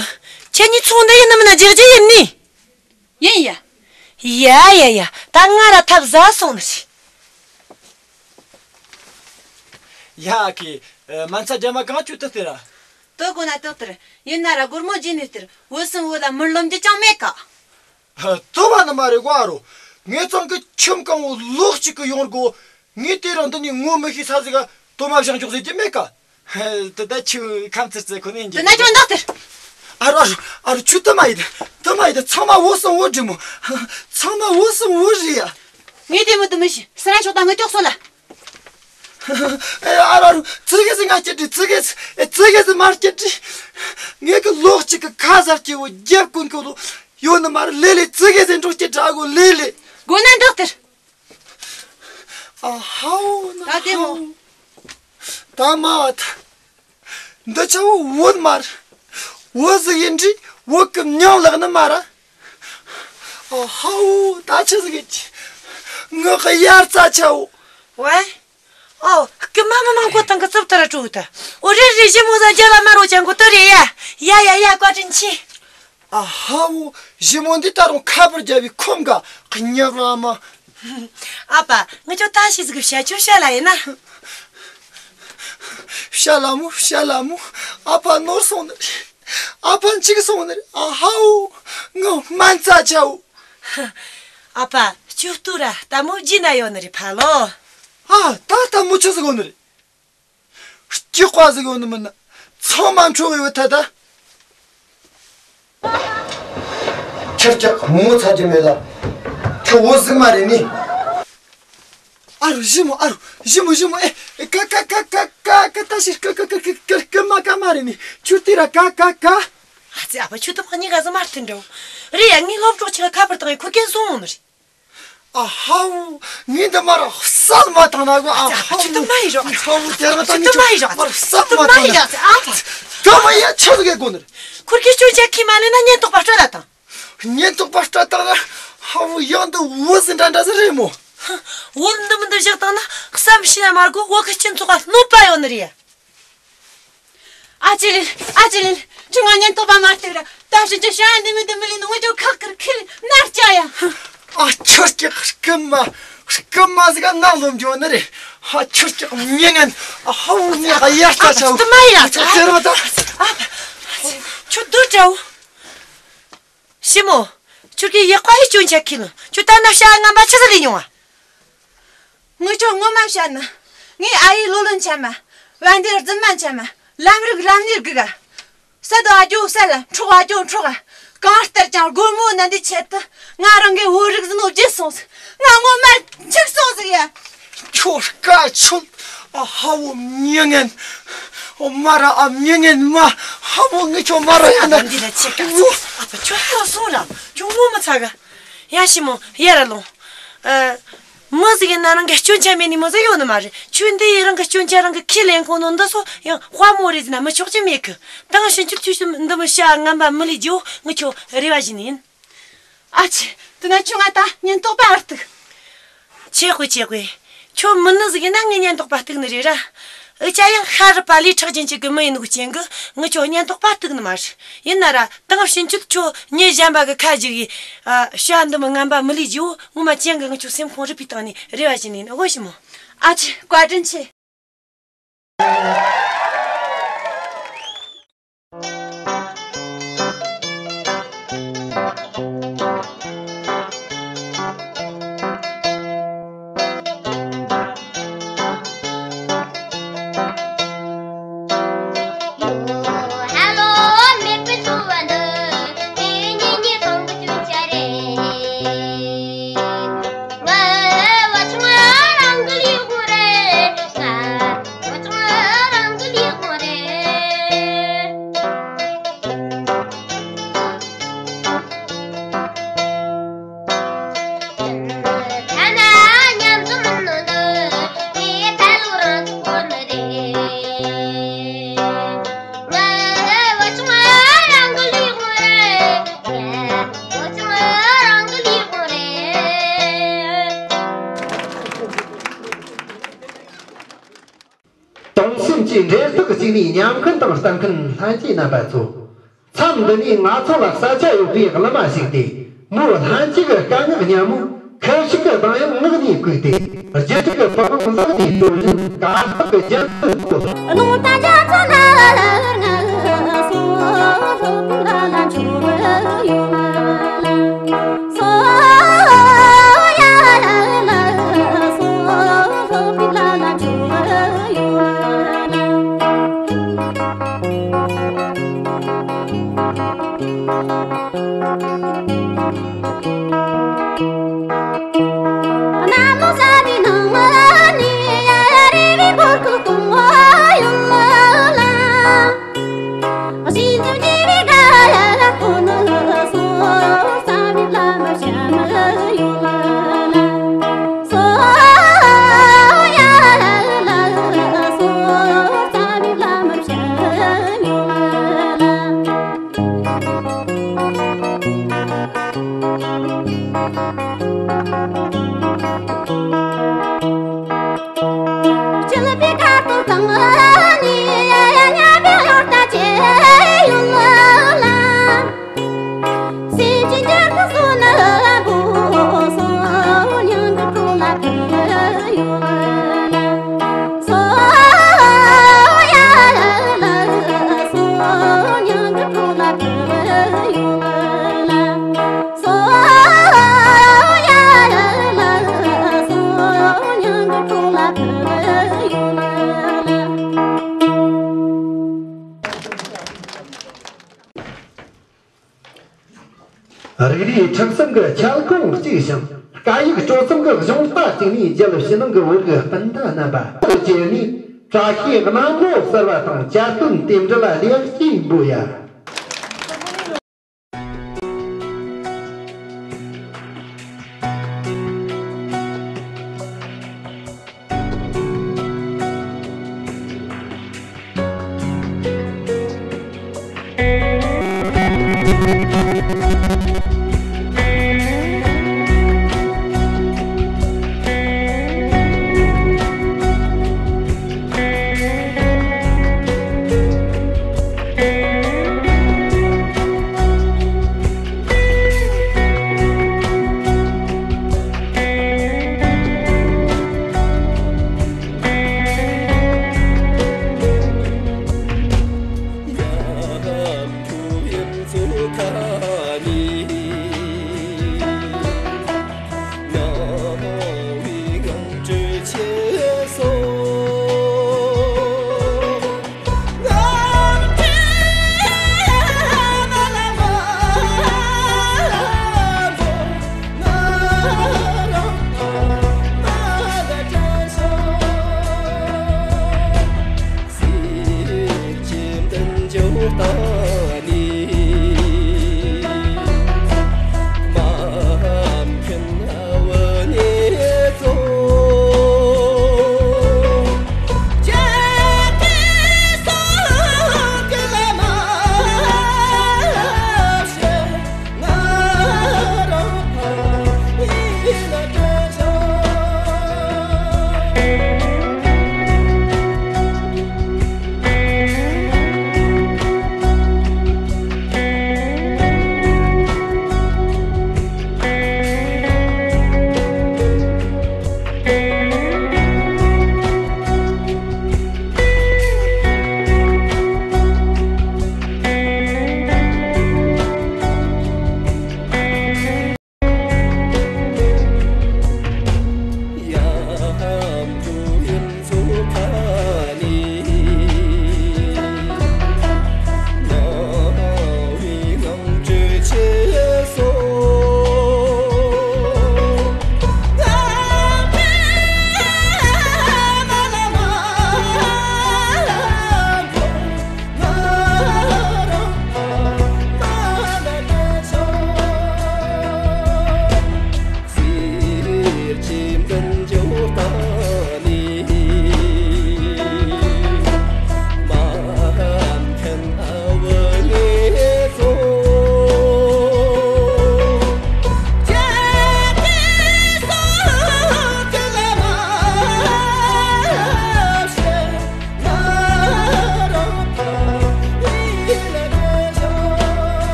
ཁྱེད་གཉིས་ཚོང་འདི་ཡིན་ནམ་ན་རྒྱག་རྒྱུ་ཡིན་ནི། ཡིན་ཡ། ཡ་ཡ་ཡ། ད་ང་ར་ཐབས་ཟ་སོང་ནི་ཞིག་ཡ། ཨ་ཁུ། སྨན་ཚད་རྒྱ་མ་གང་བཅུག་ཏུ་སྟེར་ར། དོ་གོ་ན་དོ་སྟེར། ཡིན་ན་ར་སྒོར་མོ་བརྗེས་ནས་སྟེར། བུ་སྲིན་བུ་ལ་མི་རློམ་རྒྱུ་ཅང་མེད་ཀ། ཨ། དོ་བ་ནི་མ་རེད་གོ། ཨ་རོ། ངེད་ཚང་གི་ཁྱིམ་གང་བོ་ལོག་གཅིག་གི་ཡོང་དགོ། ངས་དེ་རིང་འདི་ནས་ངོ་མི་ཤེས་ས་ཟིག་ག་དོ་མ་བཞག་འཇོག་ཟེར་གྱི་མེད་ཀ། དེ་ད་ཆུ་ཁམ་ཚིར་ཚིར་ཁོ་ནས་འདི་ན་ཅོ་འདག་དེར། ཨ་རོ། ཨ་རོ། ཨ་རོ། ཆུ་དུ་མ་ཡིན། དུ་མ་ཡིན། ཚང་མ་བོ་སོང་བོ་འདྲི་མོ། ཚང་མ་བོ་སོང་བོ་རེད་ཡ། ངས་དེ་མོ་དུ་མི་ཤེས། སི་ར་ཆོག་ད་ངས་ཀྱོག་སོ་ལ། ཨ་རོ། ཨ་རོ། ཙི་གེ་ཟི་ང་སྐྱེ་དྲི། ཙི་གེ་ཟི། ཙི་གེ་ཟི་མར་སྐྱེ་དྲི། ངས་གི་ལོག་ཅིག་གི་ཁ་ཟར་སྐྱེ་བོ་རྒྱབ་ཀུན་ཀོ་ལོ་ཡོད་ནི་མ་རེད། ལེ་ལེ། ཙི་གེ་ཟི་འགྲོ་སྐྱེ་དྲ་གོ། ལེ་ལེ། དགོས་ན་འདག་དེར། ཨ་ཧའོ་ན། ད་དེ་མོ། ཧའོ། ད་མ་བ་ད། འདི་ཆ་བོ་བོད་མ་རེད། བོད་ཟིག་ཡིན་དྲིས་བོད་ཀྱི་མྱིང་ལག་ནི་མ་ར། ཨ་ཧའོ། ད་ཆི་ཟིག་ཡིན་གྱི། ངག་གི་དབྱར་རྩྭ་ཆ་བོ། ཝེ། ཨོ། སྐུ་མ་མི་མང་ཁོ་ཐང་གི་རྩུབ་ཏུ་ར་སྤྲོ་ད། ཨོ་རེད་རེད། ཞི་མོ་ཟ་རྒྱ་ལ་མ་རོ་ཅང་གོ་ཏོ་རེད་ཡ། ཡ་ཡ་ཡ། བཀའ་དྲིན་ཆེ། ཨ་ཧ་བོ། ཞི་མོ་འདི་ད་རུང་ཁ་པར་རྒྱབ་པའི་ཁོམ་ག་ཉབ་ར་མ། ཨ་ཕ། ངི་ཆོ་ད་ཤི་ཟིག་བཤད་ཆོ་བཤད་ལ་ཡིན་ན། བཤད་ལ་མོ། བཤད་ལ་མོ། ཨ་ཕ་ནོར་སོང་ནི་རེད། ཨ་ཕ་འཆི་གི་སོང་ནི་རེད། ཨ་ཧ་བོ། ངི་སྨན་རྩྭ་ཆ་བོ། ཨ་ཕ། ཅུ་ཏུ་ར་ལྟད་མོ་བརྒྱུད་ན་ཡོད་ནི་རེད་ཕ་ལོ། ཨ། ད་ལྟད་མོ་ཆི་ཟིག་ཡོད་ནི་རེད། སྐྱིད་པ་ཟིག་ཡོད་ནི་མིན་ན། ཚང་མ་འཕྲོག་ཡོད་ཐལ་ད། ཁྱེར་ཀྱག་མོ་ཚ་རྒྱུ་མེད་ལ། ཁྱོད་བོད་ཟིག་མ་རེད་ནི། ཨ་རོ་ཞི་མོ། ཨ་རོ་ཞི་མོ། ཞི་མོ་ཨེ། ཀ་ཀ་ཀ་ཀ་ཀ་ཀ། ད་ཤི་ཀ་ཀ་ཀ་ཀ་ཀ་ཀ་མ་ཀ་མ་རེད་ནི། ཁྱོད་དེ་ར་ཀ་ཀ་ཀ། ཨ་ཙི། ཨ་ཕ་ཁྱོད་ད་ཕ་གཉིས་ཀ་ཟི་མ་མཐུན་འགྲོ། རེད་ཡ། ངས་སློབ་གྲོགས་ཆེ་ལ་ཁ་པར་བཏང་ཡི་ཁོ་སྐད་སོང་ནི་རེད། ཨ་ཧའོ། ངས་འདི་མ་ར་བསམ་མ་བཏང་ན་གོ། ཨ་ཨ་ཧའོ། ཅི་དུ་མ་ཡི་རོགས། ཨ་ཧའོ། དེ་རིང་ད་ཅི་དུ་མ་ཡི་རོགས། མ་ར་བསམ་མ་བཏང་ན། ཨ་ད་མ་ཡི་རོགས། ཨ་ད་མ་ཡ་ཆི་ཟིག་གི་གོ་ནི་རེད། ཁུར་གི་སྐྱོན་ཆ་ཁི་མ་ལེན་ན་ཉེན་རྟོག་པ་སྤྲོད་ལ་དང་། ཉེན་རྟོག་པ་སྤྲོད་དང་ན། ཧའོ། ཡང་འདི་བོད་ཟི་འདྲ་འདྲ་ཟི་རེད་མོ། བོད་འདི་མི་འདི་བཞག་དང་ན་བསམ་ཤེས་ན་མ་གོ། བོད་གི་སྤྱི་ཚོགས་ལ་གནོད་པ་ཡོད་ནི་རེད། ཨ་ཅེ་ལེ། ཨ་ཅེ་ལེ། ཁྱོད་ང་ཉེན་རྟོག་པ་མ་སྟེར་ར། ད་ཕྱིན་ཆད་ཤ་འདི་མི་འདི་མི་ལི་ནུ་ངོ་ཅོ་ཁག་ཁིར་ཁིར་ནར་ཅ་ཡ། ཨ་ཁྱོད་ཀྱི་རྐུན་མ། རྐུན་མ་ཟིག་ག་ནག་ལོ་འཇོ་ནི་རེད། ཨ་ཁྱོད་ཀྱི་མྱི་ངན། ཨ་ཧའོ། ངས་ཨ་ཡར་ལྟ་ཆའོ། ཨ་ཏི་མ་ཡ། ཨ་ཁྱོད་ཁྱོད་དུ་འདྲའོ། ཞི་མོ། ཁྱོད་ཀྱི་ཡག་པ་ཡི་སྐྱོན་ཆ་ཁི་ནི། ཁྱོད་ད་ནི་ཤ་ངན་པ་ཆི་ཟིག་ལས་མྱོང་ཨ། ངི་ཆོ་ངོ་མ་བཤད་ན། ངའི་ཨ་ཡེ་ལོ་ལོན་ཆ་མ། བན་དེ་རྫུན་མ་ཆ་མ། ལམ་རིག་ལམ་ནེར་གི་ག་ས་དོ་ཨ་ཇོ་ས་ལ་འཕྲོག་ཨ་ཇོ་འཕྲོག་ག་གང་ལྟར་ཀྱང་སྒོར་མོ་ན་འདི་ཆེད་དུ་ང་རང་གི་བོད་རིགས་ཟིན་ནོ་བརྗེད་སོང་ཟིག་ང་ངོ་མ་འཆུག་སོང་ཟིག་ཡ། ཁྱོད་དཀའ་ཆོད། ཨ་ཧ་བོ་མྱི་ངན། ཨོ་མ་ར་ཨ་མྱི་ངན་མ། ཧ་བོ་ངི་ཁྱོད་མ་ར་ཡ་ན། འདི་ལ་ཆེ་དཀའ་ཨོ། ཨ་ཕ་ཁྱོད་ཧ་སོང་ར་ཁྱོད་ངོ་མ་ཚ་ག་ཡ། ཞི་མོ་ཡར་ལོངས། ཨ། མི་ཟིག་ཡིན་ན་རང་གི་སྐྱོན་ཆ་མེད་ནི་མི་ཟིག་ཡོད་ནི་མ་རེད། ཁྱོད་འདི་ཡི་རང་གི་སྐྱོན་ཆ་རང་གི་ཁས་ལེན་གོ་ནོ་འདི་སོ་ཡང་དཔའ་མོ་རེད་ཟེར་ན་མི་ཆོག་ཅི་མེད་གི། དང་ཕྱིན་ཆད་ཁྱོད་འདི་མི་ཤ་ངན་པ་མི་ལས་རྒྱུ་ངི་ཁྱོད་རེ་བ་བཞིན་ཡིན། ཨ་ཅེ། དེ་ན་ཁྱོད་ང་ད་ཉེན་རྟོག་པ་ཨར་ཐུག་ཆེ་གོ་ཆེ་གོ། ཁྱོད་མི་ནི་ཟིག་ཡིན་ན་ངས་ཉན་ཐོག་པ་གཏུག་ནི་རེད་ར། འུ་ཅག་ཡང་ཤ་རུས་པ་ལས་ཁྲག་རྒྱུན་གཅིག་གི་མི་ཡིན་ནོ་རྐྱེན་གྱིས་ངས་ཁྱོད་ཉན་ཐོག་པ་གཏུག་ནི་མ་རེད། ཡིན་ན་ར་དེང་ཕྱིན་ཆད་ཁྱོད་མྱི་གཞན་པ་གི་ཁ་འཇིག་གི། ཨ། བྱ་འདི་མོ་ངན་པ་མི་ལས་རྒྱུ་བོ་ངོ་མ་རྐྱེན་གྱིས་ངས་ཁྱོད་སེམས་ཁོང་རུས་པའི་སྟེང་ནས་རེ་བ་བྱིན་ནི་ཡིན། འོ་ཞི་མོ། ཨ་ཅེ། བཀའ་དྲིན་ཆེ། དུང་སེམས་ཀྱི་འབྲེལ་ཐག་གཅིག་ནས་མཉམ་མཁུན་དང་ལྟ་མཁན་ལྷན་རྒྱས་རྣམ་པ་ཚོ། མཚམས་འདི་ནས་ང་ཚོ་ལ་ས་ཆ་ཡོད་པའི་གླུ་མ་ཞིག་སྟེ། མོའི་ལྷན་སྐྱེས་ཀྱི་སྐད་ངག་སྙན་མོ། ཁུ་བྱུག་གི་གདངས་དབྱངས་ངག་ནས་བཀོད་དེ། རྒྱུད་དྲུག་གི་པི་ཝང་ལག་ནས་གཏོར་བཞིན་དཀའ་ཐུབ་ཀྱི་རྒྱན་དུ་བཀོད། རིག་རིག་མཁྲེགས་གསུམ་གྱི་ཁྱབ་ཁོངས་གཅིག་ཞིང་། སྐད་ཡིག་སྤྱོད་གསུམ་གྱི་གཞུང་རྟ་གཅིག་ནས་རྒྱལ་ཕྱི་ནང་གི་བོད་ཀྱི་སྤུན་ཟླ་རྣམ་པ་བཅས་ནས། བཀྲ་ཤིས་གནམ་ལོ་གསར་བ་དང་བསྐྱར་སྟོན་རྟེན་འབྲེལ་ལ་ལེགས་སྐྱེས་འབུལ་ཡ།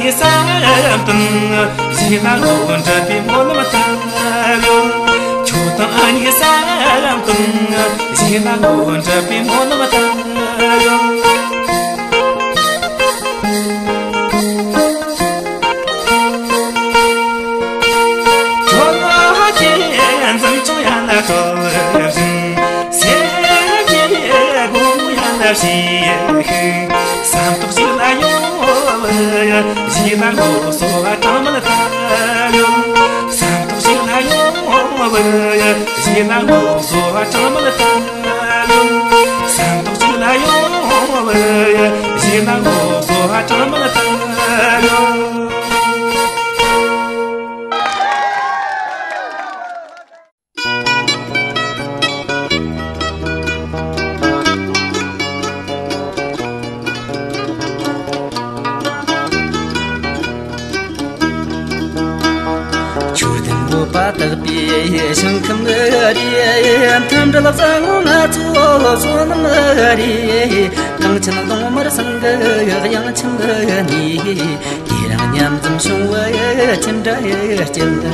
བསམ་དོན་གཞན་ལ་ངོ་འདྲ་པའི་སྨོན་ལམ་བཏབ་ཡོད། ཁྱོད་དང་ཨ་ནེ་བསམ་དོན་གཞན་ལ་ངོ་འདྲ་པའི་སྨོན་ལམ་བཏབ་ཡོད། ཁྱོད་ལ་ཁྱེད་འཛུམ་ཆུང་ཡང་ན་གྲོལ་བཞིན། སེམས་ཀྱི་སྒོ་མོ་ཡང་ན་ཕྱེ་ཤིག་བསམ་ཐོག་ཞིག་ལ་ཡོང་བ་ཡ། གཞན་ལ་ངོ་སོ་བ་གྲངས་མེད་ལྟ་ཡོང་། བསམ་ཐོག་ཞིག་ལ་ཡོང་བ་ཡ། གཞན་ལ་ངོ་སོ་བ་གྲངས་མེད་ལྟ་ཡོང་། བསམ་ཐོག་ཞིག་ལ་ཡོང་བ་ཡ། གཞན་ལ་ངོ་སོ་བ་གྲངས་མེད་ལྟ་ཡོང་། ཆོས་ལྡན་བོད་པ་དག་པའི་ཞིང་ཁམས་རེད། མཐུན་སྒྲིལ་བཟང་ངོ་ང་ཚོ་བསོད་ནམས་རེད། གངས་ཅན་གདོང་དམར་ཚང་གི་དབྱངས་ཅན་ནས། དེ་རིང་མཉམ་འཛོམས་བྱུང་བ་ཅི་འདྲ་སྐྱིད། དེ་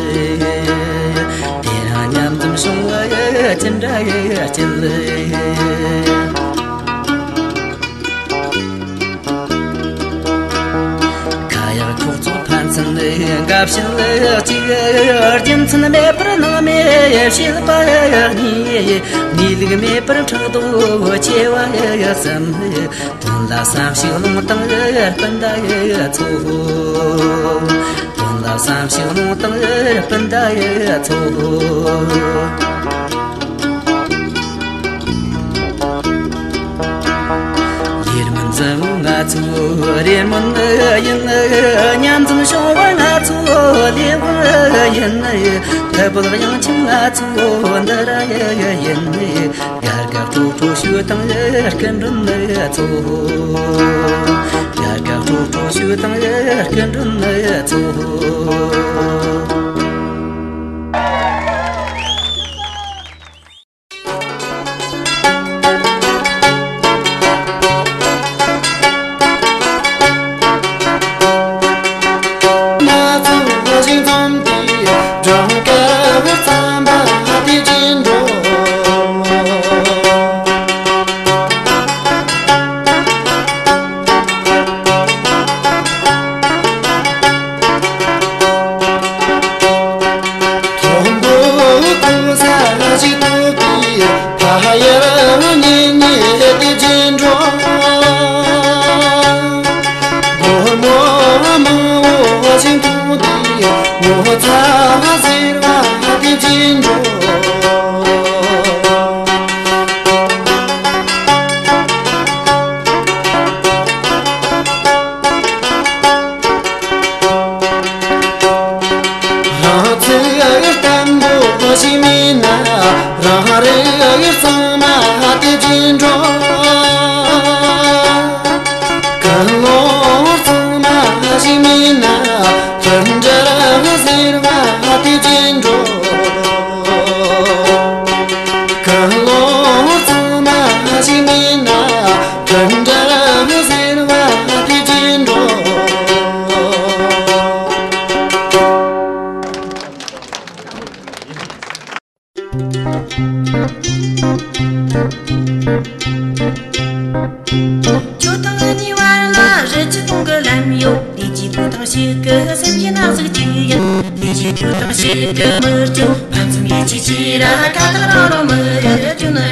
རིང་མཉམ་འཛོམས་བྱུང་བ་ཅི་འདྲ་སྐྱིད། ཁ་ཡག་ཁོག་བཙོག་ཕན་ཚུན་དགའ་བྱེད་གཅིག་རྒྱུ་མཚན་མེད་པར་སྣང་མེད་བྱེད་པ་གཉིས། གནས་ལུགས་མེད་པར་ཕྲག་དོག་ཆེ་བ་གསུམ། དོན་ལ་བསམ་ཤེས་ལུང་དང་སྤུན་ཟླ་ཚོ། དོན་ལ་བསམ་ཤེས་ལུང་དང་སྤུན་ཟླ་ཚོ། ལས་སྨོན་འཛིན་ང་ཚོ་རེ་སྨོན་ཡིན། མཉམ་འཛོམས་བྱུང་བ་ང་ཚོ་ལེགས་ཡིན། ཐུབ་པ་དབྱངས་ཅན་ང་ཚོ་འདི་ར་ཡིན། དགའ་དགའ་སྤྲོ་སྤྲོ་ཞུ་དང་སྐུ་མགྲོན་ཚོ། དགའ་དགའ་སྤྲོ་སྤྲོ་ཞུ་དང་སྐུ་མགྲོན་ཚོ། མཐོན་པོ་གོ་ས་ཞིག་ཐོབ་པའི་ཕ་ཡུལ་གཉེན་ཉེ་དེ་རྗེས་འགྲོ། སྒོར་མོ་མང་བོ་ཞིག་མཐོང་དུས་ངོ་ཚ་ཟེར་བ་དེ་རྗེས་འགྲོ། རང་ཚུགས་བརྟན་པོ་ཞིག་མིན་ན། རང་རིགས་གཙང་མ་དེ་རྗེས་འགྲོ། ཀུན་སློང་གཙང་མ་ཞིག་མིན་ན། མཐུན་སྒྲིལ་ཟེར་བ་དེ་རྗེས་འགྲོ། ཀུན་སློང་གཙང་མ་ཞིག་མིན་ན། མཐུན་སྒྲིལ་ཟེར་བ་དེ་རྗེས་འགྲོ། ཁྱོད་དང་ངའི་བར་ལ་རི་ཆུ་གཏོང་གི་ལམ་ཡོད། ལས་ཀྱི་བུ་དང་ཞིག་གི་སེམས་ཀྱི་ནགས་ཟིག་ཅིག་ཡིན། ལས་ཀྱི་བུ་དང་ཞིག་གི་མི་རྒྱུ་ཕན་ཚུན་ཡིད་ཆེས་བྱེད་ར་ཁ་ཐག་རང་རང་མི་རྒྱུ་ནི།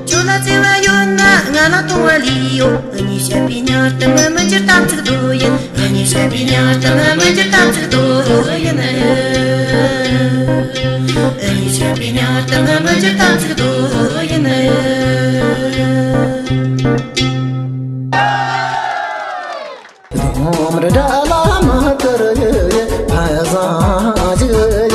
ཁྱོད་ལ་བརྩེ་བ་ཡོད་ན་ང་ལ་གཏོང་བ་ལས་ཡོད། འུ་གཉིས་བཤད་པའི་ཉག་གཏམ་མི་འགྱུར་གཏམ་ཚིག་རྡོ་ཡིན། འུ་གཉིས་བཤད་པའི་ཉག་གཏམ་མི་འགྱུར་གཏམ་ཚིག་རྡོ་ཡིན། འུ་གཉིས་བཤད་པའི་ཉག་གཏམ་མི་འགྱུར་གཏམ་ཚིག་རྡོ་ཡིན། ལོ་མར་དགྲ་ལ་མ་བསྐུར་ཕན་བཟང་ཞིག།